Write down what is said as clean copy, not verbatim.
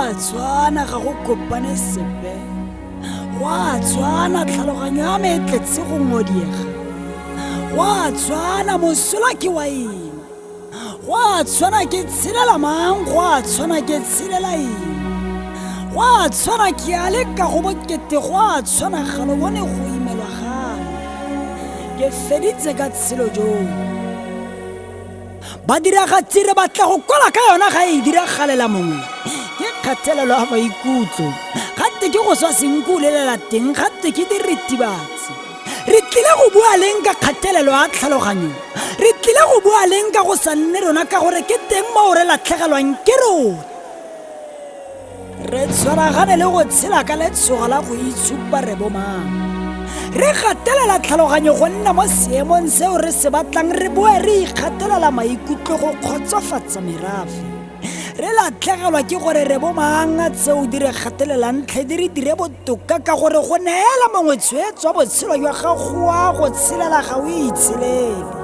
a tshwana ga go kopane sepe. Go a tshwana tlhaloganyo ya me e tletse go ngodiega. Go a tshwana mosola ke wa eng? Go a tshwana ke tshelela mang? Go a tshwana ke tshelela eng? Go a tshwana ke a leka go bokete, go a tshwana ga lo bone go imelwa ga me. Ke feditse ka tshelo joo. Badiragatsi re batla go kwala ka yona ga e diragalela mongwe. Ke kgatelelo ya maikutlo. Gate ke go swa senku o lelela teng, gate ke diritibatsi. Re tlile go bua leng ka kgatelelo ya tlhaloganyo? Re tlile go bua leng ka go sa nne rona ka gore ke teng moo re latlhegelwang ke rona? Re tshwaragane le go tshela ka letshogo la go itshupa re bomang. Re gatelela tlhaloganyo go nna mo seemong seo re se batlang re boe re ikgatelela maikutlo go kgotsofatsa merafe. Re latlhegelwa ke gore re bomang tseo di re gatelelang tlhe di re dire botoka ka gore go neela mongwe tshwetso ya botshelo jwa gago wa go tshelela ga o itshelele.